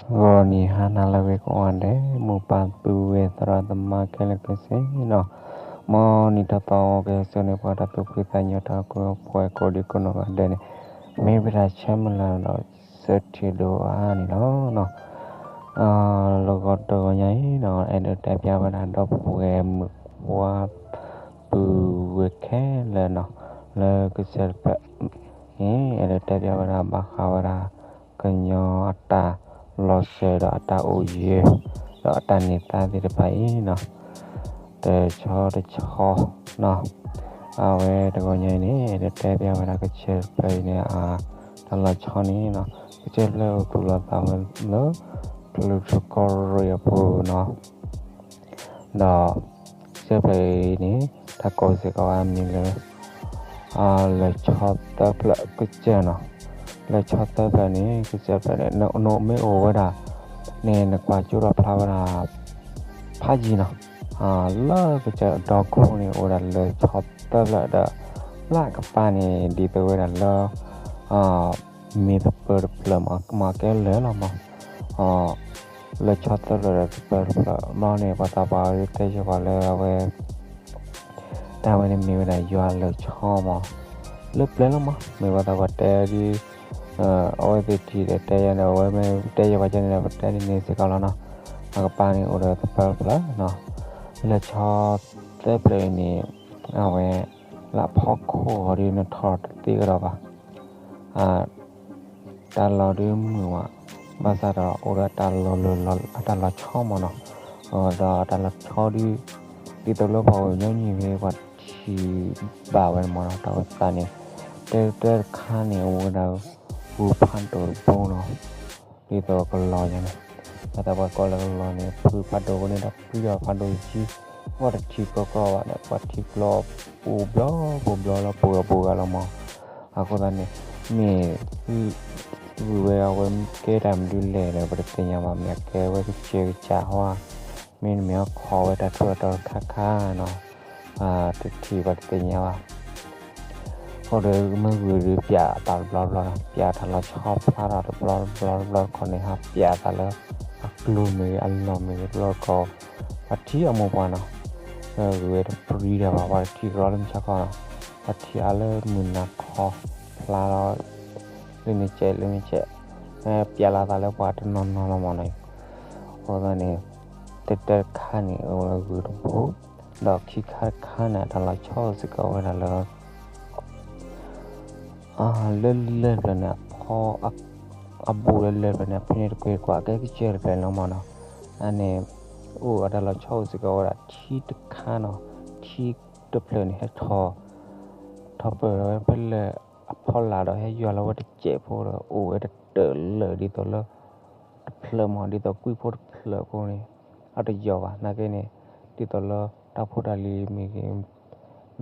ဂီၤနံၤဟါနၤလၢအဂ့ၤကိးဂၤဒဲး မိၢ်ပၢ်ပုၢ်ဝဲၢ်သရၣ်သမါခဲလၢာ်ခဲဆ့နီၤ, မ်နံၣ်ထီၣ်သီအကဟဲစိာ်န့ၢ်ပှၤတၢ်သူၣ်ဖှံသးညီ တၢ်ကိးပှဲၤကိးဒံကိးနီၢ်ဂၤဒဲးန့ၣ် မ့ၢ်ဝဲဒၣ်ဆၢမုၢ်လၢ်ဒီး ဆၢထံၣ်ဒိၣ်အါန့ၣ်လီၤ. လၢဂီၤတဂီၤညါအံၤနီၤ အဲၣ်ဒိးတဲပျးဝဲဒၣ် ဒီပုၢ်ဝဲၢ်မုၣ်ခွါ ပုၢ်ဝဲၢ်ခဲလၢာ်နီၤ, လၢကစၢၢ်တဖျၢၣ်အံၤ အဲၣ်ဒိးတဲပျးဝဲဒၣ် ဘၣ်ဃးဝဲဒၣ် ကညီအတၢ်လီၤစၢၤဒီးအတၢ်အိၣ်ယၢၤ ဒီးအတၢ်န့ၢ်သါသ့ၣ်တဖၣ်အံၤနီၤ, တဆီတဆီနီၤ, အဝဲတဂီၤညါအံၤန့ၣ် အဲၣ်ဒိးတဲပျးဝဲဒၣ် ကစၢၢ်တဖျၢၣ်အံၤန့ၣ် အတၢ်လီၤဆီန့ၣ်နီၤ, ကစၢၢ်တဖျၢၣ်အိၣ်သူၣ်လီၤသးဝဲလၢ ဖလူထူကီၢ်ရ့ၣ်အပူၤနီၤ ဒီး ကစၢၢ်ဖျၢၣ်အံၤန့ၣ် တၢ်ကိးစ့ၢ်ကီးဝဲအမံၤလၢ လၢၢ်ဆီသၢဖျၢၣ်ကစၢၢ်နီၤ, လၢၢ်ဆီသၢဖျၢၣ်န့ၣ် ကစၢၢ်ဖျၢၣ်န့ၣ် နမ့ၢ်အိၣ်ဝဲဒၣ်န့ၣ် နကွၢ်ကၠိဒီးဖျါဝဲဒၣ် ဖးယံၤနီၤ, လၢကစၢၢ်အဒီခိၣ်န့ၣ် အိၣ်ဝဲဒၣ်လၢၢ်ဆီသၢဖျၢၣ်ဒီး လၢအကပၤန့ၣ် ဒ်သိးဝဲဒၣ်လၢ မ့ၢ်သပၢၤတဖျၢၣ်မး ကမၤကဲလၢာ်လီၤမး, လၢၢ်ဆီသၢဖျၢၣ်ဒီးသပၢၤတဖျၢၣ် ဘျီန့ၣ် ပှၤသးပှၢ်တဲယဲၢ်ပှၤလၢအဝဲ တၢ်ဝဲန့ၣ်မ့ၢ်ဝဲဒၣ်ယွၤလၢၢ်ဆီမး, လၢပျၢၤလီၤမး, မ့ၢ်ပှၤသးပှၢ်တဲဒ် အဝဲသ့ၣ်ထံၣ်ဒီးတဲယဲၢ်န့ၣ် အဝဲမ့ၢ်တဲယဲၢ်ပှၤကဲန့ၣ်ဒီး ပတဲဒ်န့ၣ်စ့ၢ်ကီးလီၤနီၤ, အကပၤန့ၣ်အိၣ်ဒီးသပၢၤတဖျၢၣ်နီၤ, လၢၢ်ဆီသၢဖျၢၣ်အံၤန့ၣ် အဝဲ လၢအဖီခိၣ်အီၤဒ်နထီၣ်တသ့ကဒီးဘၣ် တၢ်လီၢ်ဒ်မုာ်ဝဲ, ဘၣ်ဆၣ်ဒီးအိၣ်ဒီးတၢ်လီၤလၢာ် အတၢ်လီၤဆီမးနီၤ, ဒီးတၢ်လီၤဆီဒ် ဒ်သိးလၢပှၤအိၣ်ညီနုၢ်ဖဲပှၤထံၣ်ဘၣ်ဝဲန့ၣ်မးနီၤ, တၢ်အိၣ်သးန့ၣ် တၢတၢတခါန့ၣ် အိၣ်ဝဲဒၣ် ဂုၢ်ဖးဒိၣ်တဘိနီၤ, ဒ်သိးကလီၤညါန့ၣ်, ဘၣ်သးပှၤကိးလၢကလီၤန့ၣ် ဖုဖးဒိၣ်ဝဲန့ၣ်ဒီး ဖုဒီးဖးဒိၣ်ယံၤ, အီၣ်တထံၣ်ကြီကြီဘၣ်န့ၣ် ပှၤထံၣ်ပျီပူၤဘျီပူၤဘျီလီၤ ပူၤဂၤပူၤဂၤလီၤမး, အဃိသတးန့ၣ် မ့ၢ် ဂုၢ်ဝဲအဝဲကဲတၢ်မနုၤလဲၣ်ဒီး ပတသ့ၣ်ညါဘၣ်, မ့ၢ်အကဲဝဲကစၢၢ်ကစၢ်ဟီဧါ, မ့တမ့ၢ်ဟီခီဝဲတၢ်ထူးတၢ်တီၤတခါခါနီၤ, တထံၣ်ပှၤတသ့ၣ်ညါဘၣ်, အဃိဒီးမ့ၢ်ဂုၢ်ဒုးပျးအသးတဘျီတဘျီနီၤ, ပျးတၢ်လီၤဆီဖျါထီၣ်တဘျီတဘျီတဘျီတခီန့ၣ် ဟးပျးအသးလၢ အကျိၤမ့ၢ်ဂ့ၤ အလီၢ်မ့ၢ်ဂ့ၤတဘျီတခီ, ပှၤထံၣ်အမိၢ်ပှၢ်နီၤ, ဂုၢ်ဝဲတပြံတၢ်ဘၣ် ပှၤတထံၣ်ကရီလၢမုၢ်ဆါခီနီၤ, ပှၤထံၣ်အါလၢမုၢ်နၤခီ ဖျါလီၤ လၢန့ၣ်ကဲးလၢန့ၣ်ကဲး, ပျးလီၤသးလၢပှၤတနီၤနီၤလီၤမးနီၤ, အဃိသတးန့ၣ် တၢတၢတခါန့ၣ် အိၣ်ဝဲဂုၢ်တဘိ, ဒီးခံခါတခါန့ၣ် တၢ်လီၤဆီစ့ၢ်ကီးဝဲဒၣ်လၢ လၢလၢၢ်ဖျၢၣ်န့ၣ် အဖီ အဘူးလၢလၢၢ်ဖျၢၣ်န့ၣ် အဖဲန့ၣ်တကွ့ၢ်တကွၢ် ကဲကစၢၢ်တဖျၢၣ်န့ၣ်လီၤမးနီၤ, အန့ၣ် အိၣ်အတၢ်လီၤဆီအိၣ်စ့ၢ်ကီးဝဲဒၣ်ထံတခါနီၤ, ထံတဖျၢၣ်န့ၣ် ဟဲထီၣ် ထီၣ်ပၢၢ်လီၤဝဲဖဲလၢၢ်အဖီလာ်ဒီး ဟဲယွၤလီၤဝဲတစဲးဖိဒီး အိၣ်ဝဲတတၢၢ်လၢာ်ဒ်သိးလၢ တဖျၢၣ်မး ဒ်သိးကွံာ်ဖိတဖျၢၣ်အဃိန့ၣ် အတယီၤဘၣ် နာ်က့န့ၣ် ဒ်သိးလၢတၢ်ဖိတၢ်လံၤမ့ၢ်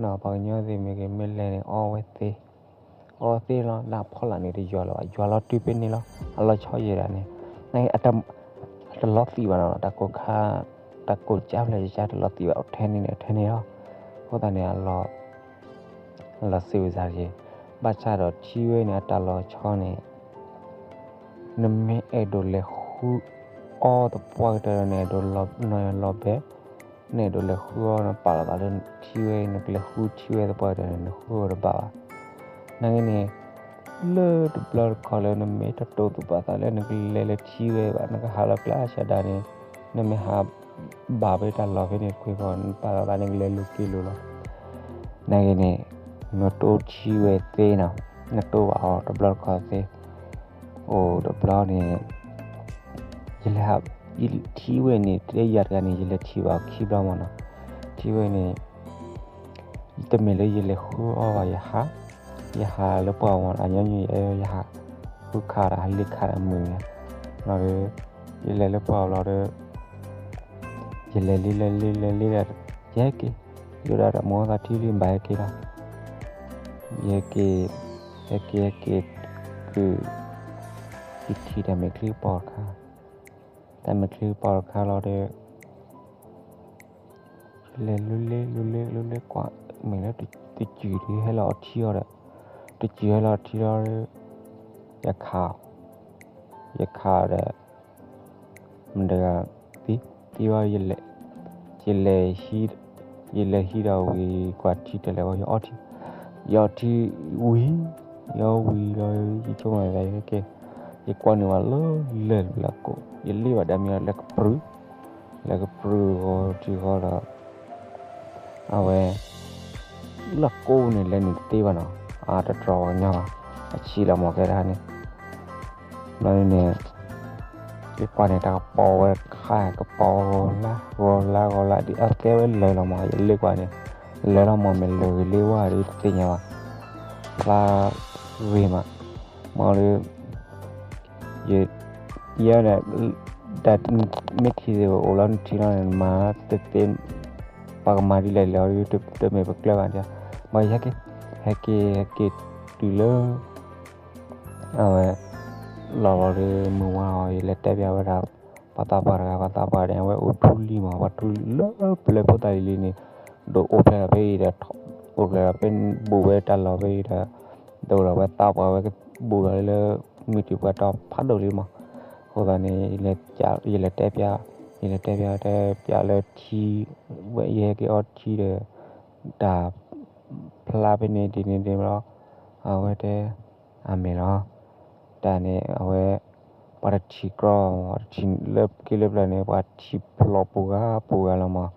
ဂ့ၤ ပှၤကညီသ့ၣ်မ့ၢ်ဂ့ၤ မ့ၢ်လဲၤန့ၣ် အီဝဲသ့ အီသ့လီၤ လၢအဖီလာ်န့ၣ် တယီၤလၢၤဘၣ် ယွၤလီၤတုၤဖဲန့ၣ်လီၤ အလီၤဆီယဲဒၣ်န့ၣ် နာ်က့ အတလီၤသံးဘၣ်နီၤ တၢ်ကိၢ်ခါ တၢ်ကိၢ်ကၠၢ်ဖျၢၣ်ယကၠၢ်တလီၤသံးဘၣ် ထဲန့ၣ်န့ၣ် ထဲန့ၣ်လီၤ အဃိသတးန့ၣ် အလီၤ လီၤစံးဝဲစ့ၢ်ကီး ဘၣ်ဆၣ်ဒီးထံဝဲန့ၣ် အတၢ်လီၤဆီန့ၣ် နမ့ၢ်အဲၣ်ဒိးလဲၤဃုအီသပှၢ်ကတၢၢ်ဒီး နအဲၣ်ဒိးလီၤနီၢ်လီၤဘဲ နအဲၣ်ဒိးလဲၤဃုအီ နပာ်လီၤသးလၢထံဝဲ နကလဲၤဃုထံဝဲသပှၢ်ကတၢၢ်န့ၣ် နဃုအီတဘၣ်ဘၣ် နာ်က့န့ၣ် လၢတဘျီတခီၣ်လၢနမ့ၢ်တတိာ်သူၣ်ပာ်သးလၢ နကလဲၤလၢထံဝဲဘၣ် နကဟးလီၤကျါဆးဒးန့ၣ် နမ့ၢ်ဟးဘၣ်ဖဲတၢ်လီၢ်ဖဲန့ၣ်တခွ့ၣ်ဃီ နပာ်လီၤသးန့ၣ် ကလဲၤလိၤက့ၤလိၤလီၤ နာ်က့န့ၣ် နတိထံဝဲသ့နီၤ နတိဘၣ်အီၤတဘျီတခီၣ်သ့ အိၣ်တဘျီန့ၣ် ယလဲၤဟး ထံဝဲန့ၣ် တဲယၤတဂၤန့ၣ် ယလဲၤထံၣ်ဘၣ်အီၤခံဘျီမးနီၤ ထံဝဲန့ၣ် တမ့ၢ်လၢယလဲၤဃုအီဘၣ် ယဟး ယဟးလၢပှၢ်မး အညီနုၢ်ယအဲၣ်ယဟး ဃုခါဒီး ဟးလ့ခါဒီးမုာ်န့ၣ် လီၤဒီး ယလဲၤလၢပှၢ်လီၤဒီး ယလဲၤလ့လဲၤလ့လဲၤလ့ဒီး ယဟဲက့ၤ ယိၣ်ဒၣ်ဒီးမိၢ်သးထံလံ ဘၣ်ဟဲက့ၤလီၤ ယဟဲက့ၤ ဟဲက့ၤဟဲက့ၤ ကုၢ် ယထံၣ်တၢ်မဲာ်ချံကပီၤတခါ တၢ်မဲာ်ချံကပီၤတခါလီၤဒီး ယလဲၤလ့လ့လ့လ့လ့ကွၢ် မ့ၢ်လၢတစူၢ်ဒုးဟဲလီၤအီထံအီဒီး တစူၢ်ဟဲလီၤအီထံလီၤဒီး ယခး ယခးဒီး မတၤတဂၤသံ, သံဘၣ်, ယလဲၤ, ယလဲၤဟံးဒီးဝံၤ ကွၢ်ထံတလဲၤဝဲ ယအီထံ, ယအီထံဝံၤ, ယအီဝံၤလီၤ ယဆိကမိၣ်သး ယကဲ, ယကွၢ်န့ၢ်ဝဲလၢလၢၢ်တဘျီကိး ယလ့ၣ်ဘၣ်ဒီးမ့ၢ်လၢကပြုၢ်, လၢကပြုၢ်ဂီၤထံဂီၤဒီး အဝဲ လၢကိးန့ၣ် လဲၤနုာ်တသ့ဘၣ်နီၤ, အတတြီပှၤကညီဘၣ်, အဆံးလီၤမၢ်ကဲတၢ်န့ၣ်, ဘျီန့ၣ် ယကွၢ်န့ၣ် တၢ်ကပီၤဝဲခါ ကပီၤဂီၤလၢဂီၤလၢဂီၤလၢ ဒ်အကဲဝဲလၢၢ်လီၤမၢ် ယလ့ၣ်ကွၢ်န့ၣ်, လၢၢ်လီၤမၢ် မ့ၢ်လၢၢ်ဂ့ၤလ့ၣ်ဝါဒီးတသ့ၣ်ညါဘၣ်, ဖျါဂ့ၤမး, မ့ၢ်လၢ ယဲန့ၣ် တၢ်မ့ၢ်ထံၣ်သ့ၣ် အိၣ်လီၤနထံၣ်လီၤန့ၣ် နမၤတသ့, ပှၤကမၤဒ်လဲၣ်လဲၣ်အီၤ တမ့ၢ်ပကျၢၤဘၣ်, ဘၣ်ယဟဲက့ၤ, ဟဲက့ၤ ဟဲက့ၤတုၤလၢ အဝဲ လီၤလီၤဒီး မုၢ်ဝါအီၤ ယလဲၤတဲပျးဝဲဒၣ် ပှၤသးပှၢ်တဂၤ ပှၤသးပှၢ်န့ၣ် အဝဲအိၣ်ထူလံမး ပှၤထူလံလၢပျၢၤဖိသၣ်လံၤလံၤန့ၣ်, ဒိးအိၣ်ဖျဲၣ်လီၤဖဲအံၤဒီး အိၣ်ဖျဲၣ်လီၤဖဲ ဘူးဝဲတၢ်လီၢ်ဖဲအံၤဒီး, ဒိးလီၤဝဲသးပှၢ်ဝဲကဘူးလီၤလၢ မုၢ်တံၢ်ပှၢ်တီၤဖးဒိၣ်လံမး, အဃိသတးန့ၣ် ယလဲၤတဲပျး ယလဲၤတဲပျးတဲပျးလၢထံ, ဝဲယဟဲက့ၤအီထံဒီး တၢ်ဖျါဖဲန့ၣ်ဒ်န့ၣ်ဒ်န့ၣ်လီၤ, အဝဲတဲ အမ့ၢ်လီၤ, တၢ်န့ၣ် အဝဲ ပှၤတထံၣ်ကြီ, ပှၤတထံၣ်လၢခံလၢပျၢၤန့ၣ် ပှၤထံၣ်ဖျိးပူၤဂၤပူၤဂၤလီၤမး,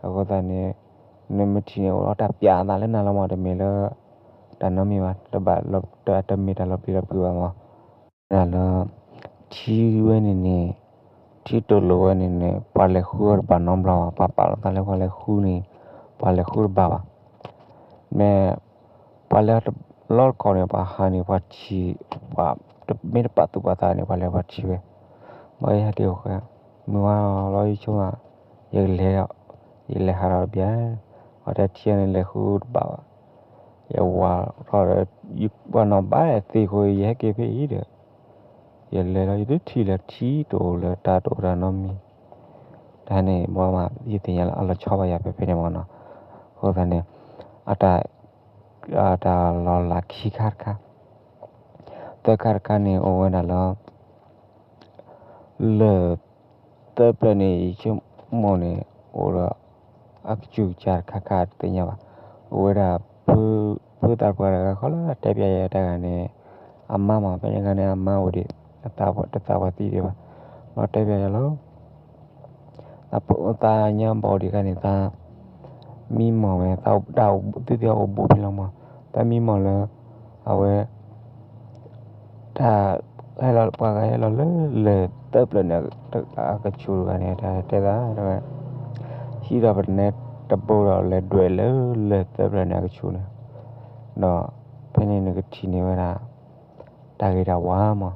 အဃိသတးန့ၣ် နမ့ၢ်ထံၣ်န့ၣ် အိၣ်ဒီးတၢ်ပျးအသးလၢနၤလီၤမး တမ့ၢ်လၢ တၢ်နီတမံၤဘၣ်, တဘၣ်လီၤ တမ့ၢ်တၢ်လီၤပျံၤလီၤဖုးဘၣ်မး, ဒၣ်လၢ ထံဝဲန့ၣ်န့ၣ် ထံတိာ်လိာ်ဝဲန့ၣ်န့ၣ် ပှၤလဲၤဃုအီၤတဘၣ်နီတဘျီဘၣ်, ပှၤပာ်လီၤသးလၢပှၤလဲၤဃုန့ၣ် ပှၤလဲၤဃုတဘၣ်ဘၣ်, မ့ၢ် ပှၤလဲၤလီၤတကိးန့ၣ် ပှၤဟးန့ၣ် ပှၤထံၣ်, ပှၤမ့ၢ်တပာ်သူၣ်ပာ်သးန့ၣ် ပှၤလဲၤပှၤထံၣ်ဝဲ, ဘၣ်ယဟဲက့ၤအိၣ်ဃဲ, မုၢ်ဝါလီၤယဆိကမိၣ်, ယကလဲၤ, ယလဲၤဟးထီၣ်တဘျီ, ပှၤတဲထံအီၤန့ၣ် လဲၤဃုတဘၣ်ဘၣ်, ယဝၤထီၣ်ဒီး ယပှၤနီၢ်ဘၣ်သ့ၣ်ဃိ ယဟဲက့ၤဖဲအံၤဒီး ယလဲၤလီၤ ယတထံၣ်လၢၤထံတအိၣ်လၢၤ တၢ်တအိၣ်တၢ်နီတမံၤ, တၢ်န့ၣ် ဘၣ်မး ယသ့ၣ်ညါလၢအလီၤဆီဘၣ်ယၤဖဲဖဲန့ၣ်မးနီၤ, အဃိသတးန့ၣ် အတၢ် တၢ်လီၤလးခံခါတခါ, သၢခါတခါန့ၣ် အိၣ်ဝဲဒၣ်လၢ လၢၢ်သၢဖျၢၣ်န့ၣ် ယဆိကမိၣ်န့ၣ် အိၣ်ဒီး အကစူၢ်ကစၢ်တခါခါတသ့ၣ်ညါဘၣ်, အိၣ်ဝဲဒၣ် ဖုသးပှၢ်တဂၤဃီလၢတဲပျးယၤတၢ်ဂၤန့ၣ် အမါမး ဖဲန့ၣ်ခါန့ၣ် အမါအိၣ်ဒံး တသးပှၢ်သံဒံးဘၣ်, လီၤတဲပျးယၤလီၤ သးညါဘီဒံးခါန့ၣ် သး မံမီၢ်ဝဲ သးတၢ်အိၣ်ဘူး သုသ့ၣ်အိၣ်ဘူးဖဲလီၤမး, သးမံမီၢ်လၢ အဝဲ တၢ် ဟဲလီၤ ပှၤဂၤဟဲလီၤလၢလၢၢ်သၢဖျၢၣ်န့ၣ် အကဆူၣ်တဂၤန့ၣ် တၢ်တဲသး ဟံးဒီးပနဲတဘိဒီး လဲၤဒွဲၣ်လၢလၢၢ်သၢဖျၢၣ်န့ၣ် အကဆူၣ်န့ၣ်, ဒီး ဖဲန့ၣ်နကထံၣ်န့ၢ်ဝဲဒၣ် တၢ်ဂ့ၤတၢ်ဝါမး,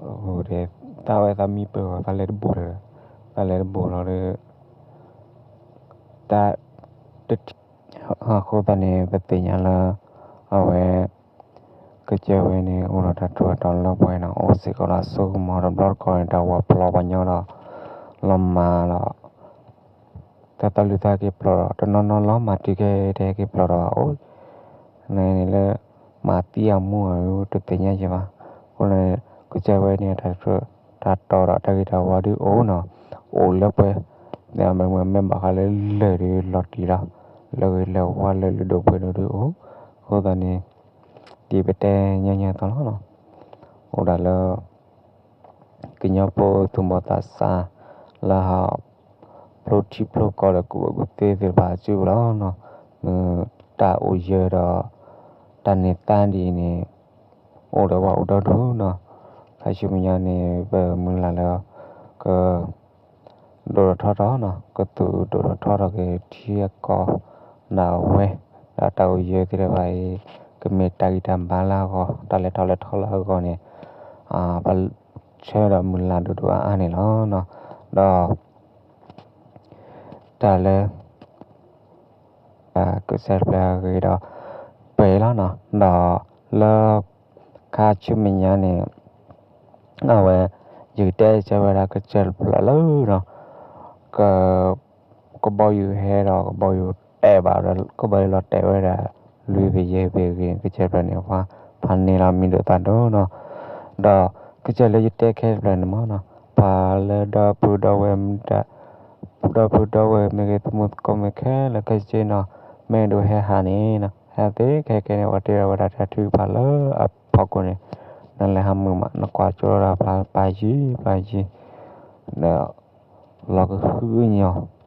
အဃိဒီး သးဝဲသးမံပၢၢ်ဂီၤ သးလဲၤတဘူးလၢၤ, သးလဲၤတဘူးလီၤဒီး တၢ် တထံၣ် အဃိသတးန့ၣ် ပသ့ၣ်ညါလၢ အဝဲ ကစၢၢ်ဝဲန့ၣ် အိၣ်ဒီးတၢ်ထူးတၢ်တီၤလၢပှဲၤနီၤ, အိၣ်စ့ၢ်ကီးလၢအစိကမီၤတဘျီတခီၣ်န့ၣ် တၢ်ဝၤဖျိးပှၤညီဒီး လီၤမၢ်လီၤ တၢ်သးလုၢ်သးက့ၤဖျိးဒီး တနီၤနီၤလီၤမၢ်တုၤခဲ တဟဲက့ၤဖျိးဒီးဘၣ်အိၣ်, န့ၣ်လၢ မၤသံအမူအီၤ တသ့ၣ်ညါယဲၢ်ဘၣ်. အဃိန့ၣ် ကစၢၢ်ဝဲန့ၣ် တၢ်ထူးတၢ်တီၤဒီးတၢ်ဂ့ၤတၢ်ဝါဒုးအိၣ်နီၤ, အိၣ်လၢပှဲၤ, မ့ၢ်မ့ၢ်ဘၣ်ဃးလၢလၢၢ်ဒုးလီၤတံၢ်လီၤ, လၢဂ့ၤလၢဝါလၢလုၢ်ဒိၣ်ပှ့ၤဒိၣ်ဒုးအိၣ်, အဃိသတးန့ၣ် ဒ်ပတဲညီညီသီလီၤနီၤ, အိၣ်ဒၣ်လၢ ကညီဖိသူၣ်ဘီၣ်သးစၢ် လၢဟးဖျိထံဖျိကီၢ်ဒီးကူၣ်ဘၣ်ကူၣ်သ့သ့ၣ်တဖၣ်စုပူၤလီၤနီၤ, မ့ၢ်တၢ်အိၣ်ယၢၤဒီး တၢ်န့ၢ်သါဒ်အံၤန့ၣ် အိၣ်ဒီးပှၤအိၣ်ဒီဒူၣ်နီၤ, ခါဆူမဲာ်ညါန့ၣ် ပမုၢ်လၢ်လၢ က ဒိၣ်ထီၣ်ထီထီၣ်နီၤ, ကသူၣ်ဒိၣ်ထီၣ်ထီထီၣ်က့ၤထံအကီၢ် ဒၣ်ဝဲ, ဒီးတၢ်အိၣ်ယၢၤသ့ၣ်တဖၣ်အံၤ ကမ့ၢ်တၢ်ဂံၢ်တၢ်ဘါလၢအဂီၢ်, တၢ်လဲၤထီၣ်လဲၤထီလၢအဂီၢ်န့ၣ် ပဆၢဒီးမုၢ်လၢ်ဒိၣ်ဒိၣ်အါအါန့ၣ်လီၤနီၤ, ဒီး တၢ်လၢ ကစၢၢ်တဖျၢၣ်အဂ့ၤဒီး ပှဲၤလီၤနီၤ, ဒီးလၢ ခါဆူမဲာ်ညါန့ၣ် အဝဲ ယကတဲစၢၤဝဲဒၣ်ကစၢၢ်တဖျၢၣ်လၢနီၤ, က ကဘီယူၤဟဲဒီး ကဘီယူၤတဲာ်ဘၣ်ဒီး ကဘီယူၤလီၤတဲာ်ဝဲဒၣ် လွံၢ်ဖဲယဲၢ်ဖဲအဂ့ၢ်န့ၣ် ကစၢၢ်တဖျၢၣ်န့ၣ် ပှၤဖးန့ၢ်လီၤမံၤဒိၣ်သၣ်ဒိၣ်နီၤ, ဒီးကစၢၢ်လၢယတဲခဲတဖျၢၣ်န့ၣ်မ့ၢ်နီၤ ပှၤလၢဒီပုၢ်ဒီဝဲၢ် ဒီပုၢ်ဒီဝဲၢ်မ့ၢ်ဂ့ၤ သမူသကိးမ့ၢ်ဂ့ၤ ခဲလၢာ်ခဲဆ့နီၤ, မ့ၢ်အဲၣ်ဒိးဟဲဟးန့ၣ်နီၤ ဟဲသ့ခဲကဲန့ၣ် ပှၤတဲဒီးဝဲဒၣ်တၢ်ထုကဖၣ်လၢအဖီခိၣ်န့ၣ်, နလဲၤဟးမုာ်မး နကွၢ်ကၠိလီၤဒၣ်ပျၢ်ယံၤပျၢ်ယံၤ, ဒီး လီၤကဟုကညီၤ